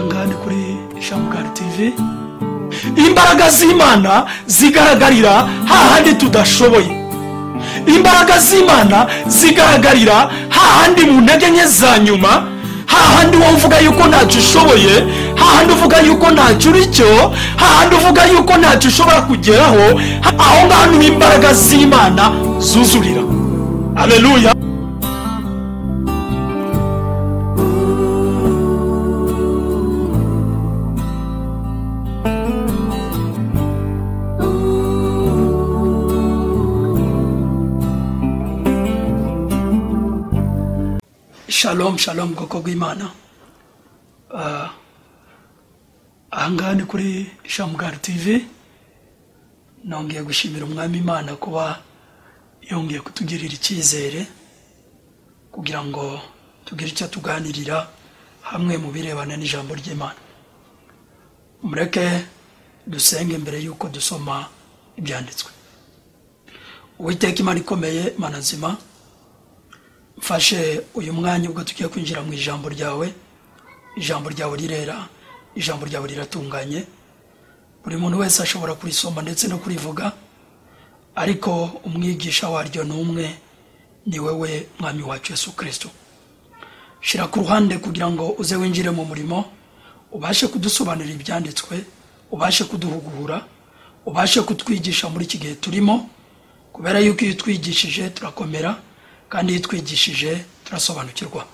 Ahangaha ni kuri Shamgar TV. Imbaraga z'Imana zigaragarira hahandi tudashoboye. Imbaraga z'Imana zigaragarira hahandi mu ntege nke za nyuma, hahandi wowe uvuga yuko ntacyo ushoboye, hahandi uvuga yuko ntacyo uri cyo, hahandi uvuga yuko ntacyo ushobora kugeraho, aho ngaho niho imbaraga z'Imana zuzurira. Haleluya. Shalom, shalom, bwoko bw'Imana. Ahangaha ni kuri Shamgar TV. Nongeye gushimira Umwami Imana kuba yongeye kutugirira icyizere kugira ngo tugire icyo tuganirira hamwe mu birebana n'ijambo ry'Imana. Mureke dusenge mbere yuko dusoma ibyanditswe. Uwiteka Imana ikomeye, Mana nzima, mfashe uyu mwanya ubwo tugiye kwinjira mu ijambo ryawe. Ijambo ryawe rirera, ijambo ryawe riratunganye, buri muntu wese ashobora kurisoma ndetse no kurivuga, ariko umwigisha waryo ni umwe, ni wewe Mwami wacu Yesu Kristo. Shira ku ruhande kugira ngo uze winjire mu murimo, ubashe kudusobanurira ibyanditswe, ubashe kuduhugura, ubashe kutwigisha muri iki gihe turimo, kubera yuko iyo twigishije turakomera, kandi iyo twigishije turasobanukirwa.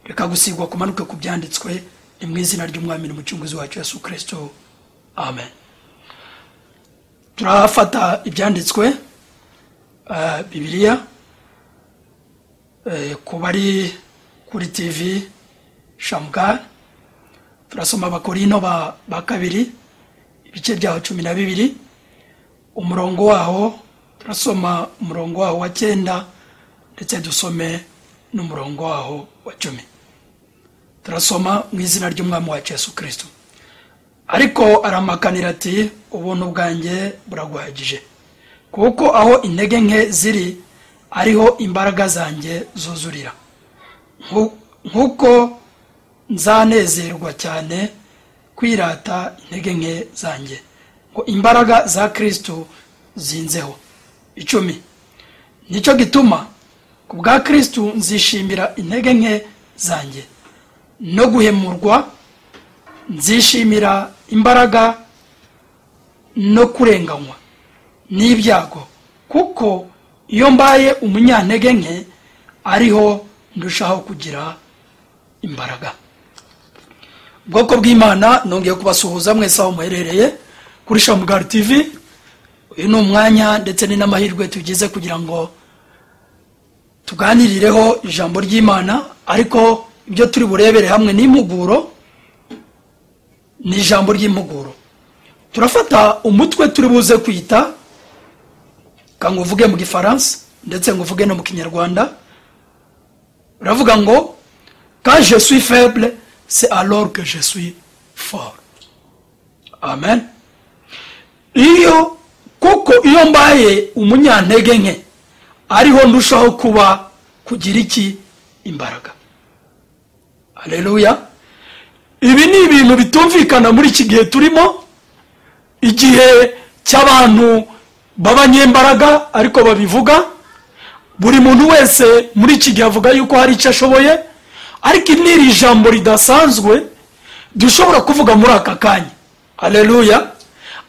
Reka gusigwa kumanuke ku byanditswe, ni mu izina ry'Umwami n'Umucunguzi wacu Yesu Kristo. Amen. Turafata ibyanditswe, Bibiliya, ku bari kuri TV Shamgar. Turasoma Abakorinto ba kabiri ibice byaho 12, umurongo waho turasoma umurongo waho wa 9 ndetse dusome n'umurongo waho wa 10. Turasoma mu izina ry'Umwami wacu Yesu Kristo. Ariko aramakanira ati, ubuntu bwanjye buraguhagije, kuko aho intege nke ziri ariho imbaraga zanjye zuzurira. Nkuko nzanezerwa cyane kwirata intege nke zanjye, ngo imbaraga za Kristo zinzeho. 10. Nicyo gituma ku bwa Kristo nzishimira intege nke zanjye, no guhemurwa nzishimira imbaraga no kurenganywa n'ibyago, kuko iyo mbaye umunyantege nke ariho ndushaho kugira imbaraga. Bwoko bw'Imana, nongeye kubasuhuza mwese aho muherereye kuri Shamgar TV. Uyu ni umwanya ndetse ni n'amahirwe tugize kugira ngo tuganirireho ijambo ry'Imana, ariko ibyo turi burebere hamwe n'impuguro, ni ijambo ry'impuguro. Turafata umutwe turi buze kwita, kango uvuge mu Gifaransa ndetse ngo uvuge no mu Kinyarwanda. Uravuga ngo quand je suis faible, c'est alors que je suis fort. Amen. Iyo kuko iyo mbaye umunyantege nke ariho ndushaho kuba kugira iki imbaraga. Haleluya. Ibi ni ibintu bitumvikana muri iki gihe turimo, igihe cy'abantu b'abanyembaraga ariko babivuga. Buri muntu wese muri iki gihe avuga yuko hari icyo ashoboye, ariko n'iri jambo ridasanzwe dushobora kuvuga muri aka kanya. Haleluya.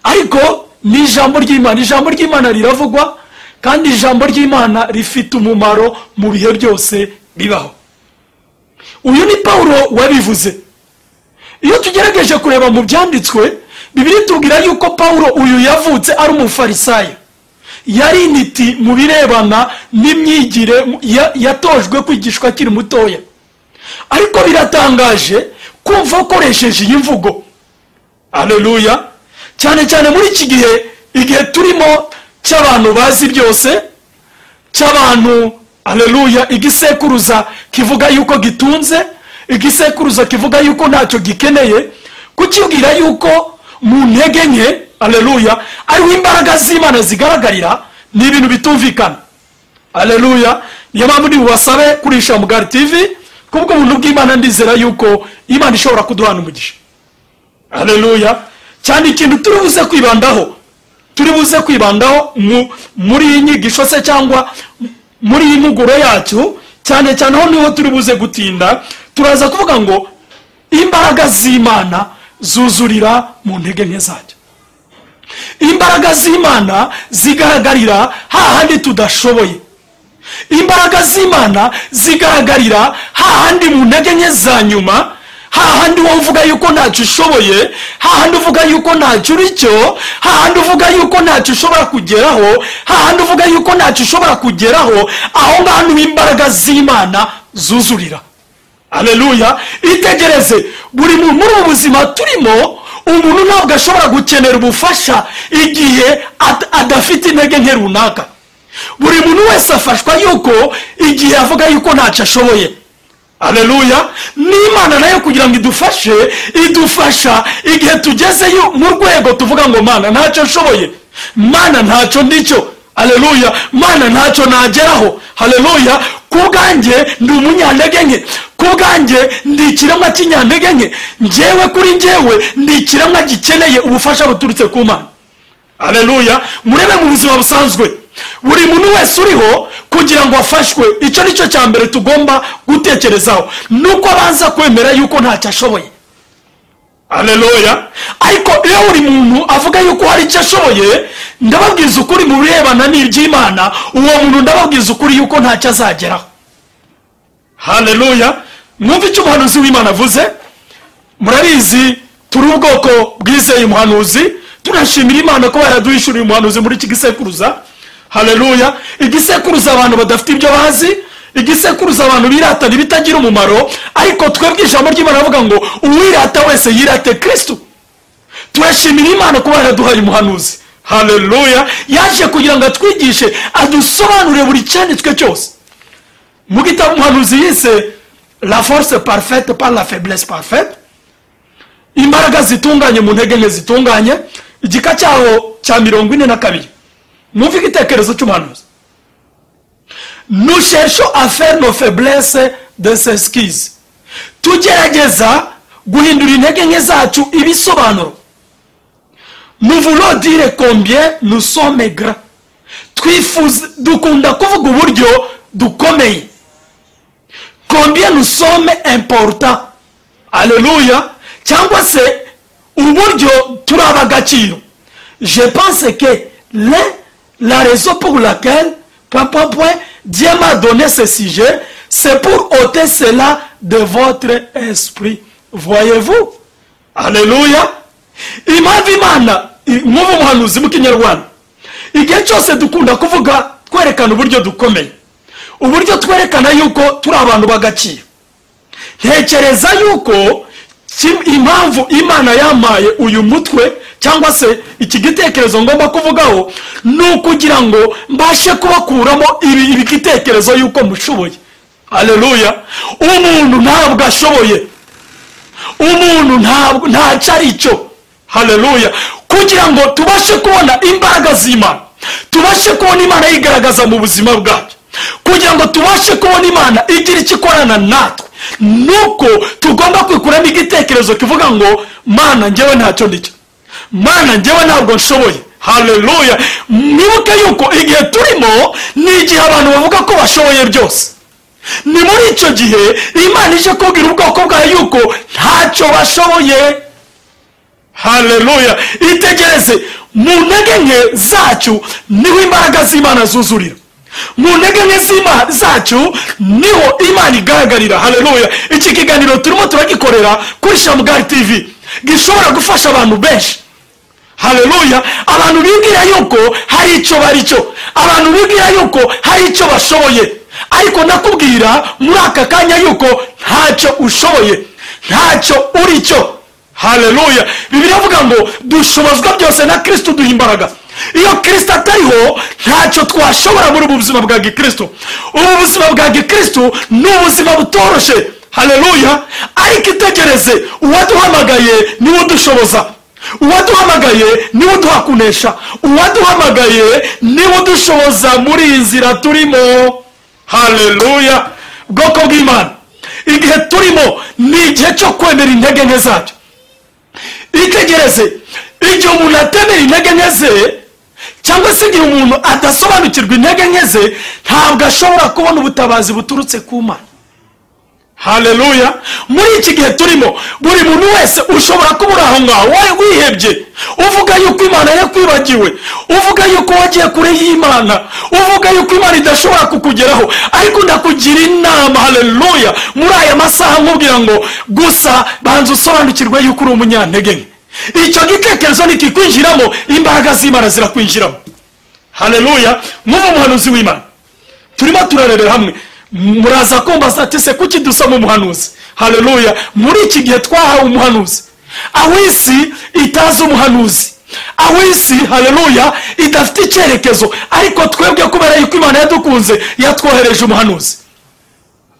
Ariko ni ijambo ry'Imana. Ijambo ry'Imana riravugwa, kandi ijambo ry'Imana rifite umumaro mu bihe byose bibaho. Uyu ni Paulo wabivuze. Iyo tugerageje kureba mu byanditswe, Bibiliya itubwira yuko Paulo uyu yavutse ari umufarisayo. Yari intiti mu birebana n'imyigire, yatojwe kwigishwa akiri mutoya. Ariko biratangaje kumva akoresheje iyi mvugo. Haleluya. Cyane cyane muri iki gihe, igihe turimo cy'abantu bazi byose, cy'abantu, haleluya, igisekuruza kivuga yuko gitunze, igisekuruza kivuga yuko ntacyo gikeneye, kukibwira yuko mu ntege nke, haleluya, ariho imbaraga z'Imana zigaragarira, ni ibintu bitumvikana. Haleluya. Niyo mpamvu nibubasabe kuri Shamgar TV, kubwo ubuntu bw'Imana ndizera yuko Imana ishobora kuduhana umugisha. Haleluya. Cyane ikintu turi buze kwibandaho muri iyi nyigisho se cyangwa muri iyi mpuguro yacu, cyane cyane aho niho turi buze gutinda. Turaza kuvuga ngo imbaraga z'Imana zuzurira mu ntege nke zacu. Imbaraga z'Imana zigaragarira hahandi tudashoboye. Imbaraga z'Imana zigaragarira hahandi mu ntege nke za nyuma, hahandi wowe uvuga yuko ntacyo ushoboye, hahandi uvuga yuko ntacyo uri cyo, hahandi uvuga yuko ntacyo ushobora kugeraho, hahandi uvuga yuko ntacyo ushobora kugeraho, aho ngaho niho imbaraga z'Imana zuzurira. Haleluya. Itegereze, buri muri ubu buzima turimo, umuntu ntabwo ashobora gukenera ubufasha igihe adafite intege nke runaka. Buri muntu wese afashwa yuko igihe avuga yuko ntacyo ashoboye. Haleluya. N'Imana nayo kugira ngo idufashe, idufasha igihe tugezeyo mu rwego tuvuga ngo Mana ntacyo nshoboye, Mana ntacyo ndicyo, haleluya, Mana ntacyo nageraho, haleluya, ku bwanjye ndi umunyantege nke, ku bwanjye ndi ikiremwa cy'inyantege nke, njyewe kuri njyewe ndi ikiremwa gikeneye ubufasha buturutse ku Mana. Haleluya. Murebe mu buzima busanzwe, buri muntu wese uriho kugira ngo afashwe, icyo nicyo cya mbere tugomba gutekerezaho, nuko abanza kwemera yuko ntacyo ashoboye. Haleluya. Ariko iyo buri muntu avuga yuko hari icyo ashoboye, ndababwiza ukuri mu birebana n'iby'Imana, uwo muntu ndababwiza ukuri yuko ntacyo azageraho. Haleluya. Mwumve icyo umuhanuzi w'Imana avuze. Murabizi turi ubwoko bwizeye umuhanuzi, tunashimira Imana ko yaraduhishuriye umuhanuzi muri iki gisekuruza. Haleluya. Igisekuruza abantu badafite ibyo bazi, igisekuruza abantu biratana ibitagira umumaro, ariko twebwe ijambo ry'Imana avuga ngo uwirata wese yirate Kristo. Turashimira Imana kuba yaraduhaye umuhanuzi. Haleluya. Yaje kugira ngo atwigishe, adusobanurire buri cyanditswe cyose. Mu gitabo umuhanuzi yise La force parfaite par la faiblesse parfaite, imbaraga zitunganye mu ntege nke zitunganye, igika cyaho cya 42. Mwumve igitekerezo cy'umuhanuzi. Nous cherchons à faire nos faiblesses des excuses. Tugerageza guhindura intege nke zacu ibisobanuro. Nous voulons dire combien nous sommes grands. Twifuza, dukunda kuvuga uburyo dukomeye. Combien nous sommes importants. Alléluia. Cyangwa se uburyo turi ab'agaciro. Je pense que la raison pour laquelle point, point, point, Dieu m'a donné ce sujet, c'est pour ôter cela de votre esprit. Voyez-vous? Alléluia. Impamvu Imana, mwumve umuhanuzi mu Kinyarwanda, igihe cyose dukunda kuvuga twerekana uburyo dukomeye, uburyo twerekana yuko turi abantu b'agaciro. Ntekereza yuko impamvu Imana yamaye uyu mutwe cyangwa se iki gitekerezo ngomba kuvugaho, ni ukugira ngo mbashe kubakuramo ibi gitekerezo yuko mushoboye. Haleluya. Umuntu ntabwo ashoboye, umuntu ntabwo ntacyo ari cyo. Haleluya. Kugira ngo tubashe kubona imbaraga z'Imana, tubashe kubona Imana yigaragaza mu buzima bwacu, kugira ngo tubashe kubona Imana igira icyo ikorana natwe, nuko tugomba kwikuramo igitekerezo kivuga ngo Mana njyewe ntacyo ndicyo, Mana njyewe ntabwo nshoboye. Haleluya. Mwibuke yuko igihe turimo ni igihe abantu bavuga ko bashoboye byose. Ni muri icyo gihe Imana ije kubwira ubwoko bwayo yuko ntacyo bashoboye. Haleluya. Itegereze, mu ntege nke zacu niho imbaraga z'Imana zuzurira. Mu ntege nke zacu niho Imana igaragarira. Haleluya. Iki kiganiro turimo turagikorera kuri Shamugari TV, gishobora gufasha abantu benshi. Haleluya. Abantu bibwira yuko hari icyo bari cyo, abantu bibwira yuko hari icyo bashoboye, ariko nakubwira muri aka kanya yuko ntacyo ushoboye, ntacyo uri cyo. Haleluya. Bibiliya ivuga ngo dushobozwa byose na Kristo duha imbaraga. Iyo Kristo atariho ntacyo twashobora muri ubu buzima bwa Gikristo. Ubu buzima bwa Gikristo ni ubuzima butoroshe. Haleluya. Ariko itegereze, uwaduhamagaye niwe udushoboza, uwaduhamagaye niwe uduha kunesha, uwaduhamagaye niwe udushoboza muri iyi nzira turimo. Haleluya. Bwoko bw'Imana, igihe turimo ni igihe cyo kwemera intege nke zacu. Itegereze, igihe umuntu atemera intege nke ze, cyangwa se igihe umuntu adasobanukirwa intege nke ze, ntabwo ashobora kubona ubutabazi buturutse ku Mana. Haleluya. Muri iki gihe turimo, buri muntu wese ushobora kuba aho ngaho wowe wihebye, uvuga yuko Imana yakwibagiwe, uvuga yuko wagiye kure y'Imana, uvuga yuko Imana idashobora kukugeraho, ariko ndakugira inama, haleluya, muri aya masaha nkubwira ngo gusa banza usobanukirwe yuko uri umunyantege nke. Icyo gitekerezo nikikwinjiramo, imbaraga z'Imana zirakwinjiramo. Haleluya. Mwumva umuhanuzi w'Imana turimo turarebera hamwe. Muraza kumbaza ati se kuki dusoma umuhanuzi? Haleluya. Muri iki gihe twahawe umuhanuzi, aho isi itazi umuhanuzi, aho isi, haleluya, idafite icyerekezo, ariko twebwe kubera yuko Imana yadukunze yatwohereje umuhanuzi.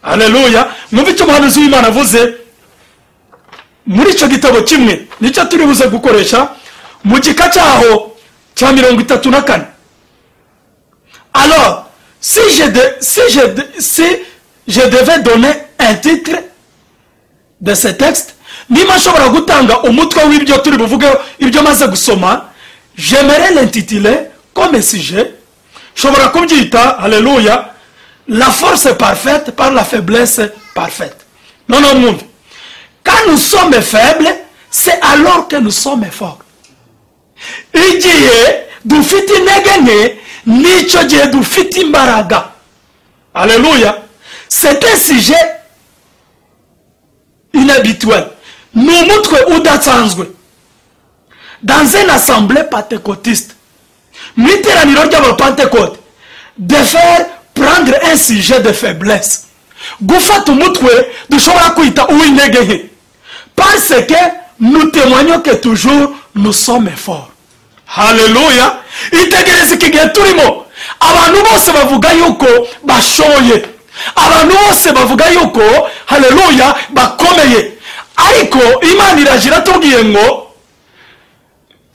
Haleluya. Mwumva icyo umuhanuzi w'Imana avuze muri icyo gitabo kimwe nicyo turi buze gukoresha mu gika cyaho cya 34. Alors, si je devais donner un titre de ce texte, niba nshobora gutanga umutwe w'ibyo turi buvuge, ibyo maze gusoma, j'aimerais l'intituler comme sujet, nshobora kubyita, haleluya, la force parfaite par la faiblesse parfaite. Non, non, mwumve. Quand nous sommes faibles, c'est alors que nous sommes forts. Igihe dufite intege nke, nicyo gihe dufite imbaraga. Alléluia. C'est un sujet inhabituel. Ni umutwe udasanzwe. Dans une assemblée pentecôtiste, mu iteraniro ry'abapentekote, de faire prendre un sujet de faiblesse, gufata umutwe dushobora kwita uw'intege nke, parce que nous témoignons que toujours nous sommes forts. Haleluya. Itegereze iki gihe turimo, abantu bose bavuga yuko bashoboye, abantu bose bavuga yuko, haleluya, bakomeye, ariko Imana iraje iratubwiye ngo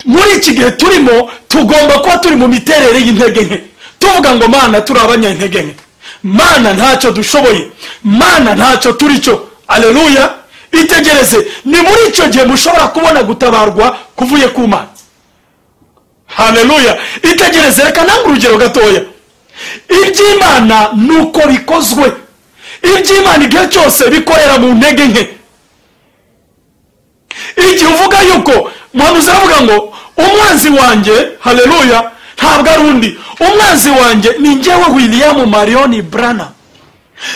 muri iki gihe turimo tugomba kuba turi mu miterere y'intege nke, tuvuga ngo Mana turi abanyantege nke, Mana ntacyo dushoboye, Mana ntacyo turi cyo. Haleluya. Itegereze, ni muri icyo gihe mushobora kubona gutabarwa kuvuye ku Mana. Haleluya. Itegereze, reka nange urugero gatoya. Iby'Imana nuko bikozwe. Iby'Imana igihe cyose bikorera mu ntege nke. Igihe uvuga yuko muhanuzi aravuga ngo umwanzi wanjye, haleluya, ntabwo ari undi, umwanzi wanjye ni njyewe William Marion Branham.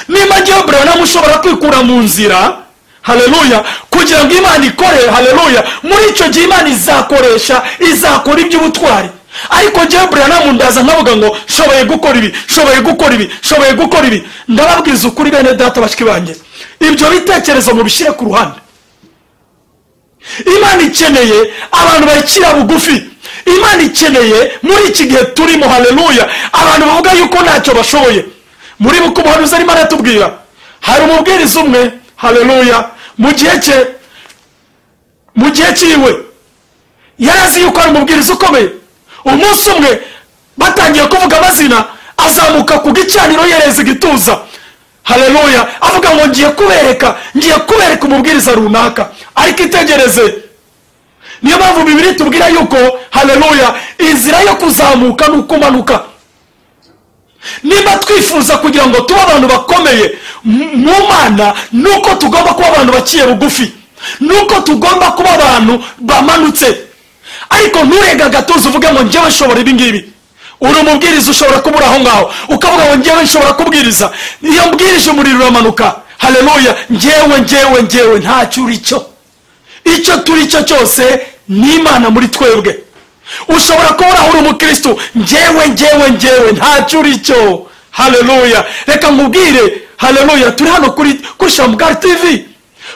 Niba njyewe Branham ushobora kwikura mu nzira, haleluya, kugira ngo Imana ikore, haleluya, muri icyo gihe Imana izakoresha, izakora iby'ubutwari. Ariko njyewe Branham ndaza nkavuga ngo shoboye gukora ibi, shoboye gukora ibi, shoboye gukora ibi. Ndababwiza ukuri bene data bashiki banjye, ibyo bitekerezo mubishyire ku ruhande. Imana ikeneye abantu bayicira bugufi. Imana ikeneye muri iki gihe turimo, haleluya, abantu bavuga yuko ntacyo bashoboye. Muri buko umuhanuzi arimo aratubwira, hari umubwiriza umwe, haleluya, mu gihe cye, mu gihe cyiwe yarazi yuko ari umubwiriza ukomeye. Umunsi umwe batangiye kuvuga amazina, azamuka ku gicaniro yereza igituza, haleluya, avuga ngo ngiye kubereka, ngiye kubereka umubwiriza runaka. Ariko itegereze, niyo mpamvu Bibiliya itubwira yuko, haleluya, inzira yo kuzamuka ni ukumanuka. Niba twifuza kugira ngo tube abantu bakomeye mu Mana, nuko tugomba kuba abantu baciye bugufi, nuko tugomba kuba abantu bamanutse. Ariko nturega agatuza uvuge ngo njyewe nshobora ibi ngibi. Uri umubwiriza ushobora kubura aho ngaho ukavuga ngo njyewe nshobora kubwiriza, iyo mbwirije umuriro uramanuka. Haleluya. Njyewe njyewe njyewe ntacyo uri cyo. Icyo turi cyo cyose ni Imana muri twebwe. Ushobora kubura uri umukristo, njyewe njyewe njyewe ntacyo uri cyo. Haleluya. Reka nkubwire, haleluya, turi hano kuri Shamgar TV,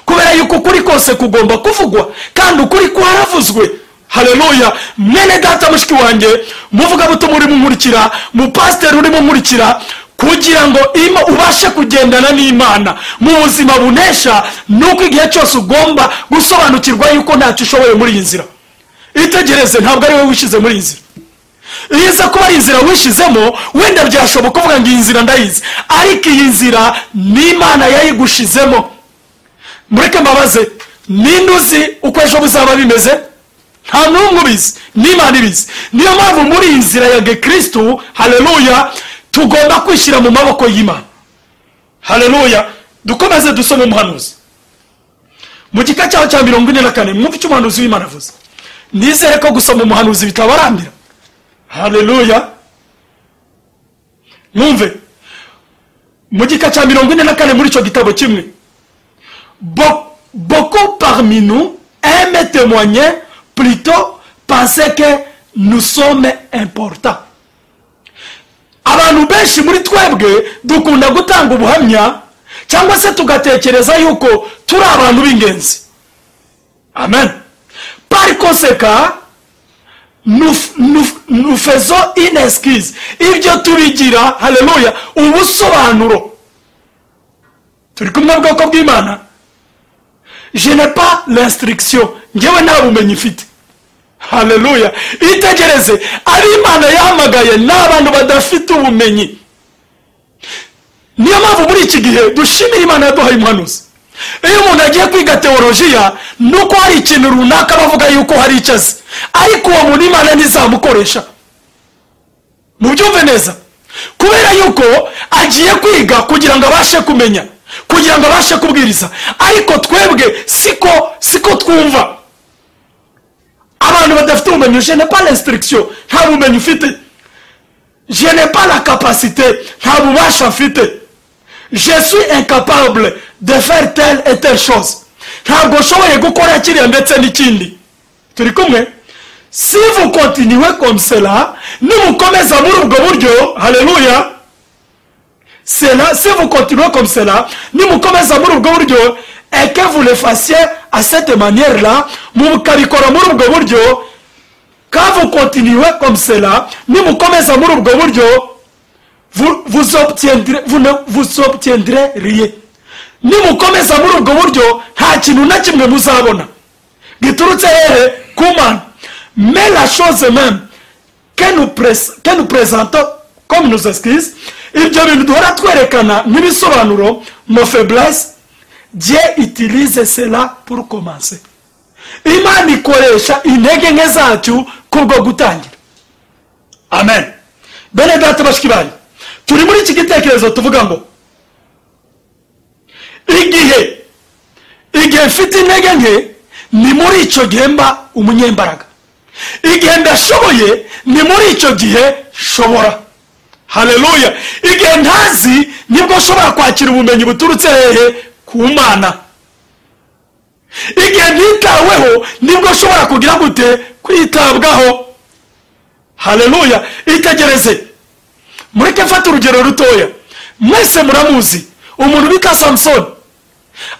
kubera yuko ukuri kose kugomba kuvugwa, kandi ukuri kwaravuzwe. Haleluya. Mwene data mushiki wanjye, muvuga butumwa urimo nkurikira, mu pastor urimo nkurikira, kugira ngo ubashe kugendana n'Imana mu buzima bunesha, nuko igihe cyose ugomba gusobanukirwa yuko ntacyo ushoboye muri iyi nzira. Itegereze, ntabwo ari wowe wishize muri iyi nzira. Iyo iza kuba ari inzira wishizemo, wenda byashoboka kuvuga ngo iyi nzira ndayizi, ariko iyi nzira ni Imana yayigushizemo. Mureke mbabaze, Ninde uzi uko ejo buzaba bimeze? Nta n'umwe ubizi, n'Imana ibizi. Niyo mpamvu muri iyi nzira ya gikristu, haleluya, tugomba kwishyira mu maboko y'Imana. Haleluya. Dukomeze dusome umuhanuzi mu gika cyaho cya 44. Mwumve icyo umuhanuzi w'Imana avuze. Nizere ko gusoma umuhanuzi bitabarambira. Haleluya. Mwumve mu gika cya 44 muri icyo gitabo kimwe: Beaucoup parmi nous aiment témoigner, plutôt penser que nous sommes importants. Abantu benshi muri twebwe dukunda gutanga ubuhamya cyangwa se tugatekereza yuko turi abantu b'ingenzi. Amen. Par conséquent, nous faisons une excuse. Ibyo tubigira, haleluya, ubusobanuro. Turi kumwe, bwoko bw'Imana? Je n'ai pas l'instruction, ngewe nta bumenyi mfite. Haleluya. Itegereze, ab'Imana yahamagaye ni abantu badafite ubumenyi. Niyo mpamvu muri iki gihe dushimira Imana yaduhaye umuhanuzi. Iyo umuntu agiye kwiga teolojiya, nuko hari ikintu runaka bavuga yuko hari icyo azi, ariko uwo muntu Imana ntizamukoresha. Mubyumve neza, kubera yuko agiye kwiga kugira ngo abashe kumenya, kugira ngo abashe kubwiriza. Ariko twebwe siko twumva. Abantu badafite ubumenyi: je n'ai pas l'instruction, nta bumenyi ufite. Je n'ai pas la capacité, nta bubasha mfite. Je suis incapable de faire telle et telle chose, ntabwo nshoboye gukora kiriya ndetse n'ikindi. Turi kumwe? Si vous continuez comme cela, nimukomeza muri ubwo buryo, haleluya, cela, si vous continuez comme cela, nimukomeza muri ubwo buryo, et que vous le fassiez à cette manière là, mukabikora muri ubwo buryo, quand vous continuez comme cela, nimukomeza muri ubwo buryo, vous ne vous obtiendrez rien. Nimukomeza muri ubwo buryo, nta kintu na kimwe muzabona giturutse hehe? Ku Mana. Mais la chose même que nous présentons comme nos excuses, ibyo bintu duhora twerekana nk'ibisobanuro, nos faiblesses, Dieu utilise cela pour commencer. Imana ikoresha intege nke zacu kubwo gutangira. Amen. Bene data, bashiki banyu, turi muri iki gitekerezo tuvuga ngo igihe mfite intege nke, ni muri icyo gihe mba umunyembaraga. Igihe ndashoboye, ni muri icyo gihe nshobora. Haleluya. Igihe ntazi, nibwo nshobora kwakira ubumenyi buturutse hehe? Ku Mana. Igihe ntitaweho, nibwo nshobora kugira gute? Kwitabwaho. Haleluya. Itegereze, mureke mfate urugero rutoya. Mwese muramuzi umuntu bita Samusoni.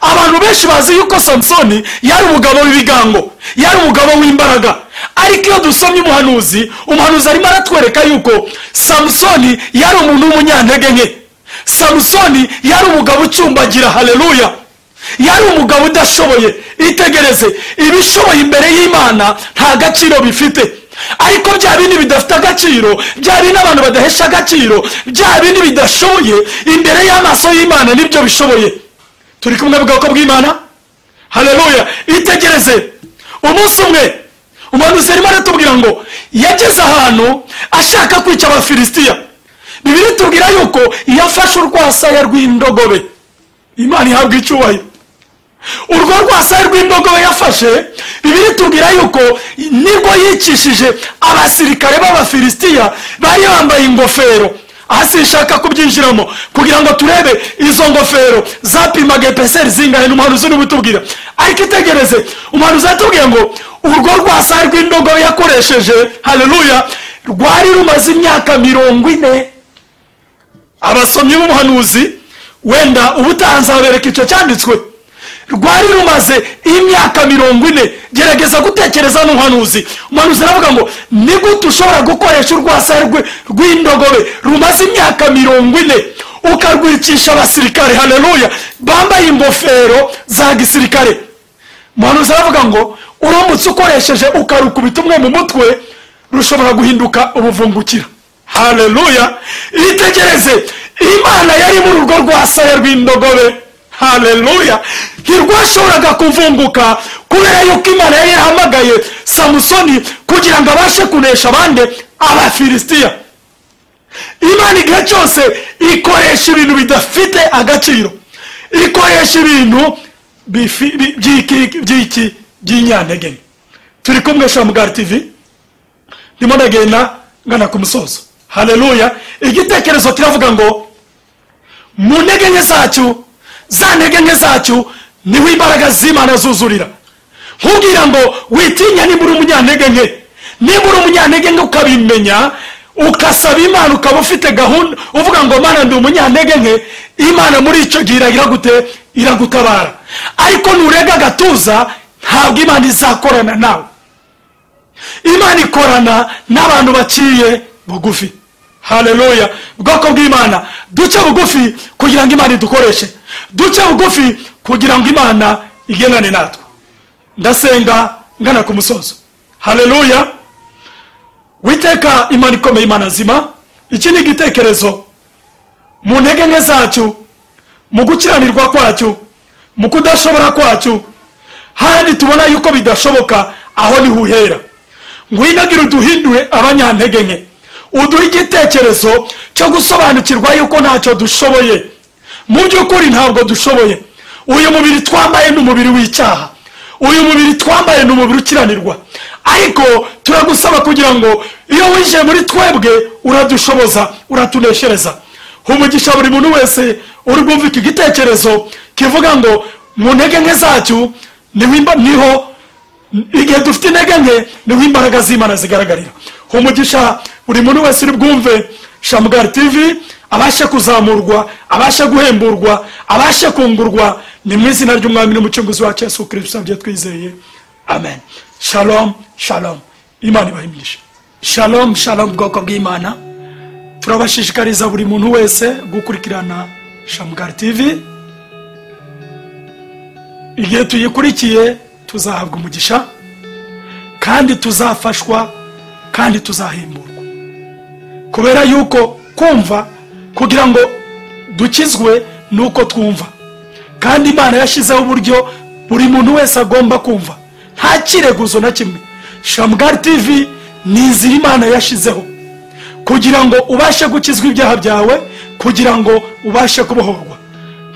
Abantu benshi bazi yuko Samusoni yari umugabo w'ibigango, yari umugabo w'imbaraga. Ariko iyo dusomye umuhanuzi, umuhanuzi arimo aratwereka yuko Samusoni yari umuntu w'umunyantege nke. Samusoni yari umugabo ucumbagira. Haleluya. Yari umugabo udashoboye. Itegereze, ibishoboye imbere y'Imana nta gaciro bifite, ariko bya bindi bidafite agaciro, bya bindi abantu badahesha agaciro, bya bindi bidashoboye, imbere y'amaso y'Imana nibyo bishoboye. Turi kumwe, bwoko bw'Imana? Haleluya. Itegereze, umunsi umwe umuhanuzi arimo aratubwira ngo yageze ahantu ashaka kwica Abafilisitiya. Bibiliya itubwira yuko yafashe urwasaya rw'indogobe. Imana ihabwa icyubahiro. Urwo rwasaya rw'indogobe yafashe, Bibiliya itubwira yuko nibwo yicishije abasirikare b'Abafilisitiya bari bambaye ingofero. Aha sinshaka kubyinjiramo kugira ngo turebe izo ngofero zapimaga épaisseur zingahe, n'umuhanuzi niwe utubwira. Ariko itegereze, umuhanuzi yatubwiye ngo urwo rwasaya rw'indogobe yakoresheje, haleluya, rwari rumaze imyaka 40. Abasomyi b'umuhanuzi, wenda ubutaha nzabereka icyo cyanditswe. Rwari rumaze imyaka 40. Gerageza gutekereza n'umuhanuzi. Umuhanuzi aravuga ngo ni gute ushobora gukoresha urwasaya rw'indogobe rumaze imyaka 40 ukarwicisha abasirikare, haleluya, bambaye ingofero za gisirikare? Umuhanuzi aravuga ngo uramutse ukoresheje ukarukubita umwe mu mutwe, rushobora guhinduka ubuvungukira. Haleluya. Itegereze, Imana yari muri urwo rwasaya rw'indogobe. Haleluya! Ntirwashoboraga kuvunguka kubera yuko Imana yari yarahamagaye Samusoni kugira ngo abashe kunesha abandi Abafilisitiya. Imana igihe cyose ikoresha ibintu bidafite agaciro, ikoresha ibintu by'iki by'inyantege nke. Turi kumwe Shamugari TV, ndimo ndagenda ngana ku musozo. Haleluya! Igitekerezo kiravuga ngo mu ntege nke zacu, za ntege nke zacu niho imbaraga z'Imana zuzurira. Nkubwira ngo witinya niba uri umunyantege nke, niba uri umunyantege nke ukabimenya, ukasaba Imana, ukaba ufite gahunda uvuga ngo Mana ndi umunyantege nke, Imana muri icyo gihe iragira gute? Iragutabara. Ariko nurega agatuza, ntabwo Imana izakorana nawe. Imana ikorana n'abantu baciye bugufi. Haleluya! Bwoko bw'Imana, duce bugufi kugira ngo Imana idukoreshe, duce bugufi kugira ngo Imana igendane natwe. Ndasenga ngana ku musozo. Haleluya! Witeka Imana ikomeye, Imana nzima, iki ni igitekerezo mu ntege nke zacu, mu gukiranirwa kwacu, mu kudashobora kwacu, handi tubona yuko bidashoboka, aho niho uhera. Ngwinagire uduhindure abanyantege nke, uduhe igitekerezo cyo gusobanukirwa yuko ntacyo dushoboye. Mu by'ukuri ntabwo dushoboye. Uyu mubiri twambaye ni umubiri w'icyaha, uyu mubiri twambaye ni umubiri ukiranirwa, ariko turagusaba kugira ngo iyo winjiye muri twebwe uradushoboza, uratuneshereza. Umugisha buri muntu wese uri bwumve iki gitekerezo kivuga ngo mu ntege nke zacu niho igihe dufite intege nke niho imbaraga z'Imana zigaragarira. Umugisha buri muntu wese uri bwumve Shamugari TV abashe kuzamurwa, abashe guhemburwa, abashe kungurwa, ni mu izina ry'Umwami n'Umucunguzi wacu Yesu Kristo bye twizeye. Amen. Shalom, shalom. Imana ibahe imigisha. Shalom, shalom bwoko bw'Imana. Turabashishikariza buri muntu wese gukurikirana Shamugari TV. Igihe tuyikurikiye tuzahabwa umugisha, kandi tuzafashwa, kandi tuzahemburwa. Kubera yuko kumva kugira ngo dukizwe nuko twumva, kandi Imana yashyizeho uburyo buri muntu wese agomba kumva, nta kireguzo na kimwe. Shamugari TV ni inzira Imana yashyizeho kugira ngo ubashe gukizwa ibyaha byawe, kugira ngo ubashe kubohorwa.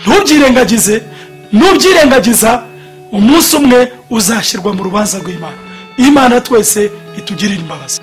Ntubyirengagize, nubyirengagiza umunsi umwe uzashyirwa mu rubanza rw'Imana. Imana twese itugirire imbabazi.